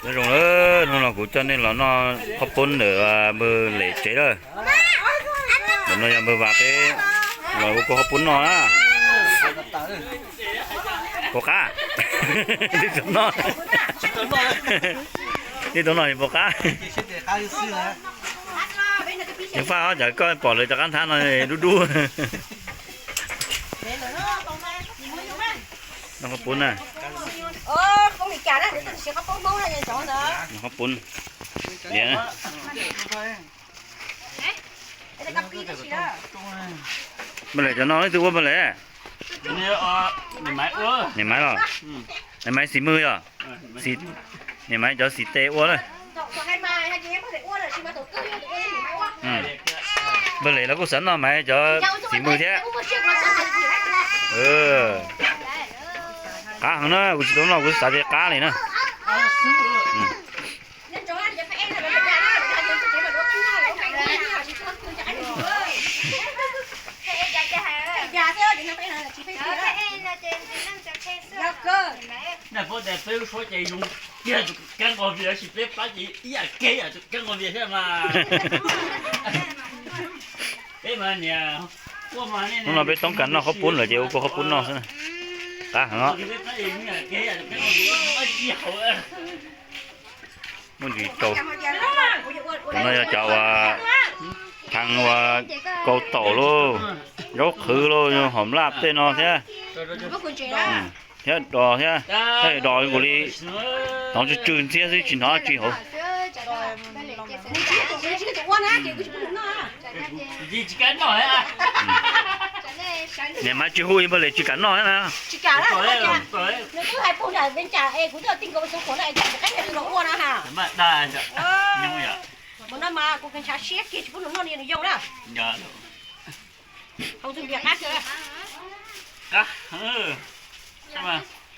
Nyob zoo, hnub no kuv coj nej los noj qhob poob ntawm npawg Lem tsev lawm. Ntawm no yog npawg Vas peb los ua kua qhob poob noj na. Puas qab? Twb tau noj, twb tau noj es puas qab? Ceev faj os, cas koj pom lawv cov qab nthab no dub dub. Noj qhob poob na. Noj qhob poob. Liam. Npawg Lem cov no leej twg ua npawg Lem? Niam Maiv los? Niam Maiv xis mws yog? Niam Maiv cov xis tes ua na. Npawg Lem los kuj xav noj Maiv cov xis mws thiab. Qab heev na, kuv tsis tau noj kuv xav tias qab li na. Naj puab tias peb lub suab ces zoo kiag tus kab nqos vias, tab sis peb plab ces ib yam kiag tus kab nqos vias thiab mas. Peb mas niam, hnub no peb toob kas noj qhob poob lawm ces ua kua qhob poob noj xwb na. Qab heev os. Muaj ntsis tsaus. Tus no yog cov uas thaj uas kaus taum lauj, zaub qhwv lauj, hom laj tej no thiab. Thiab dos thiab, thiab dos kuv li hnov tsw tsw ntxhiab xwb tsis hnov tsi hauv. Niam Maiv tsis hu npawg Lem tsis kam noj thiab na.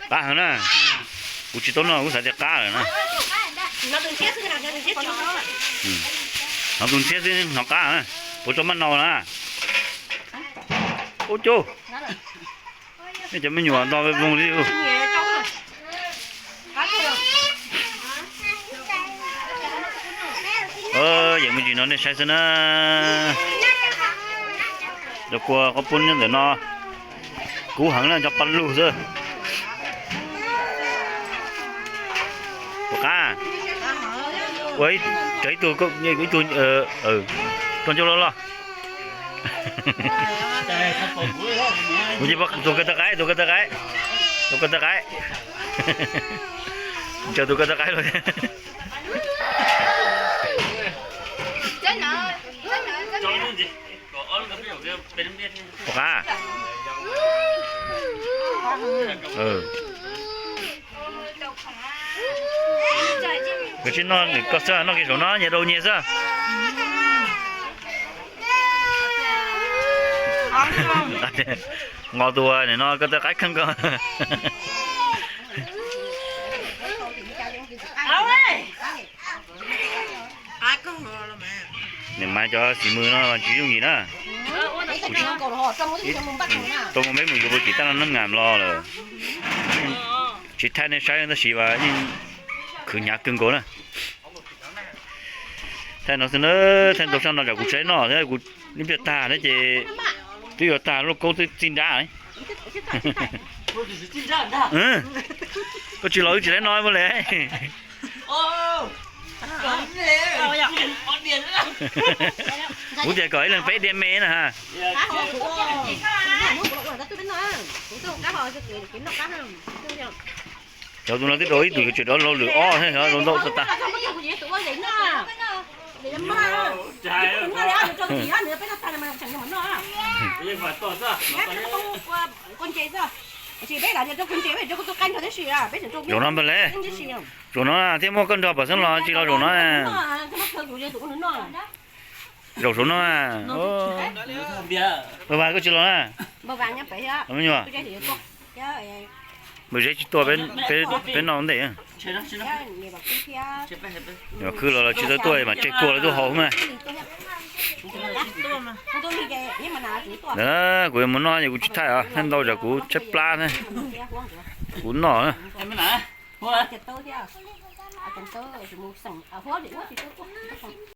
Qab heev na. Kuv tsis tau noj kuv xav tias qab lawm na. Hnov tus ntxhiab xwb hnov qab na. Puas tau maj nau na? Ub cuj, nej cov me nyuam nto voog li. Yeem me ntsis no nej saib xwb na. Cov kua qhob poob nyob ntawm no kub heev na, cov paj lug xwb. Puas qab? Ua ib, ib tug, ib tug rau ncauj loj loj. Kuv tus ko taw qaib, tus ko taw qaib, tus ko taw qaib. Ntsawg tus ko taw qaib los. Puas qab? Koj tsis noj koj xwb, noj kiag saum no nyias rau nyias xwb. Nqos tus nim no ko taw qaib kheej ko. Nim mas cov xis mws no tsis yooj yim na. Tau mus peb mus yuav puas tim taj no neeb ngam los lawm. Tsis thaij nej saib tab sis mas yeej khwv hnyav kawg nkaus na. Thaij no xwb na, thaij ntau sab no tsam kuv tsis noj thiab, kuv ib pliag tag thiab ces twb yuav tag lub koob twb txij nrab. Koj tsis los wb tsis laib no ua li. Kuv tias kom ib leeg peb diam me na ha. Cov tus no twb rau ib tug yuav tsis rau laug lwm ob thiab, ntau tas tas. Zaum no npawg le, zaum no thiaj muaj koj nrog pam xeeb los tsis los zaum no. Zaum saum no. Npawg Vas koj tsis los na? Me nyuam, npawg Zeb tsis tuaj, peb noj ua ntej. Nyuam khwb los los tsis tau tuaj mas tseg tuaj lawv tuaj haus na. Kuv yuav mus noj ces kuv tsis thaij os, thaij ntau tsam kuv tshaib plab thiab. Kuv noj na. Cov tawb tsis mus xeem huab li ua tsis tau ua.